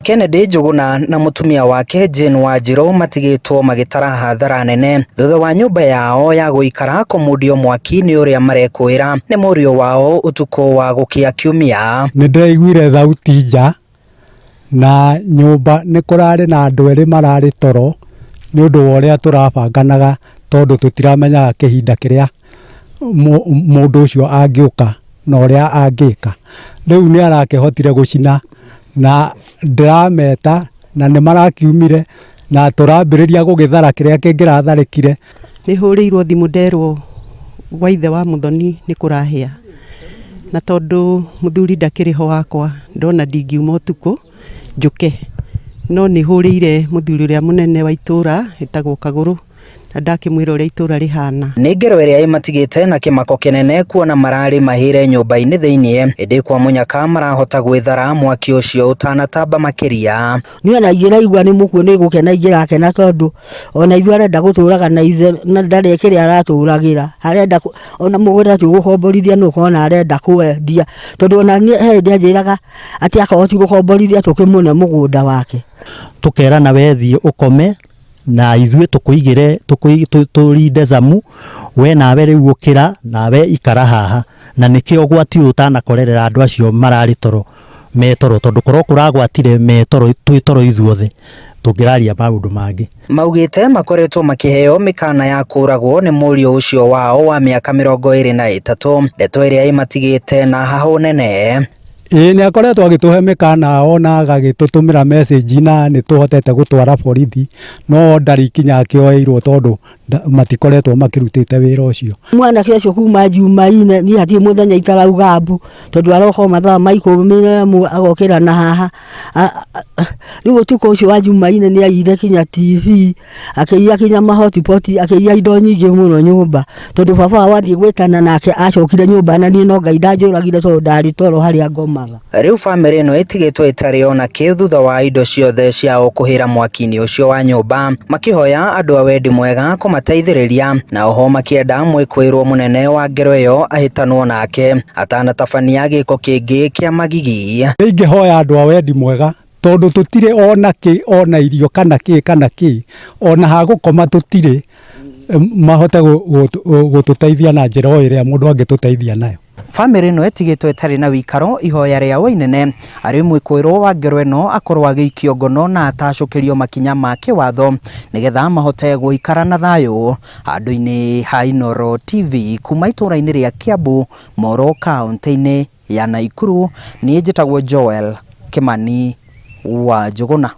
Kennedy Njũgũna na mũtumia wake Jane Wanjirũ matigĩtwo magĩtara hathara nene thutha wa nyũmba yao ya gũikara kũmundio mwaki nĩ ũrĩa marekũĩra nĩ mũriũ wao ũtukũ wa gũkĩa kiumia. Nĩ ndĩraiguire thauti nja na nyũmba nĩ kũrarĩ na andũ erĩ mararĩ toro nĩ ũndũ wa ũrĩa tũrabanganaga tondũ tũtiramenyaga kĩhinda kĩrĩa mũndũ ũcio angĩũka na ũrĩa angĩka. Rĩu nĩ arakĩhotire gũcina na ndĩrameta na nĩ marakiumire na tũrambĩrĩria gũgĩthara kĩrĩa kĩngĩratharĩkire. Nĩ hũrĩirwo thimũ nderwo gwa ithe wa Mũthoni nĩ kũrahĩa, na tondũ mũthuri ndakĩrĩ ho wakwa ndona ndingiuma ũtukũ njũke, no nĩ hũrĩire mũthuri ũrĩa mũnene wa itũra etagwo Kagũrũ na ndakĩmwĩra ũrĩa itũra rĩhana. Nĩ ngero ĩrĩa ĩmatigĩte na kĩmako kĩnene kuona mararĩ mahĩre nyũmba-inĩ thĩinĩ, ĩndĩ kwa mũnyaka marahota gwĩthara mwaki ũcio ũtanatamba makĩria. Niĩ ona ingĩraigua nĩ mũkuũ nĩ gũkena ingĩrakena tondũ ona ithuĩ arenda gũtũraga na ithe na ndarĩ kĩrĩa aratũragĩra. Arenda ona mũgũnda ti gũkomborithia nĩ ũkona arenda kwendia tondũ ona niĩ he hĩndĩ anjĩraga atĩ akorwo ti gũkomborithia tũkĩmũne mũgũnda wake. Tũkerana we thiĩ ũkome na ithuĩ tũkũigĩre tũrinde zamu, we nawe rĩu ũkĩra nawe ikara haha. Na nĩkĩo ũgwati ũyũ ũtanakorerera andũ acio mararĩ toro me toro, tondũ korwo kũragwatire me toro twĩ toro ithuothe tũngĩraria maũndũ mangĩ. Maugĩte makoretwo makĩheo mĩkana ya kũragwo nĩ mũriũ ũcio wao wa mĩaka 23, ndeto ĩrĩa ĩmatigĩte na hahũ nene. Ĩĩ nĩ akoretwo agĩtũhe mĩkana ona agagĩtũtũmĩra message na nĩ tũhotete gũtwara borithi, no ndarĩ ikinya akĩoeirwo tondũ matikoretwo makĩrutĩte wĩra ũcio. Mwanake ũcio kuma Jumaine niĩ hatirĩ mũthenya itarauga mbu tondũ aroka o mathaa ma 11 agokĩra na haha. Rĩu ũtukũ ũcio wa Jumaine nĩ aiyire kinya TV, akĩiya kinya mahotipoti, akĩiya indo nyingĩ mũno nyũmba tondũ baba wao athiĩ gwĩtana nake acokire nyũmba na niĩ no Ngai ndanjũragire tondũ ndarĩ toro harĩa ngomaga. Rĩu bamĩrĩ ĩno ĩtigĩtwo ĩtarĩ ona kĩ thutha wa indo ciothe ciao kũhĩra mwaki-inĩ ũcio wa nyũmba, makĩhoya andũ a wendi mwega kũmateithĩrĩria na oho makĩenda mwĩkũĩrwo mũnene wa ngero ĩyo ahĩtanwo nake atanatabania gĩko kĩngĩ kĩa magigi. Ingĩhoya andũ a wendi mwega tondũ tũtirĩ ona kĩ ona irio kana kĩ kana kĩ ona ha gũkoma tũtirĩ, mahote gũtũteithia na njĩra o ĩrĩa mũndũ angĩtũteithia nayo. Bamĩrĩ ĩno ĩtigĩtwo ĩtarĩ na wĩikaro ihoya rĩao inene arĩ mwĩkũĩrwo wa ngero ĩno akorwo agĩikio ngono na atacũkĩrio makinya ma kĩwatho nĩgetha mahote gũikara na thayũ. Handũ-inĩ ha Inooro TV kuma itũra-inĩ rĩa Kiambu, Moro kaũntĩ-inĩ ya Naikuru, niĩ njĩtagwo Joel Kĩmani wa Njũgũna.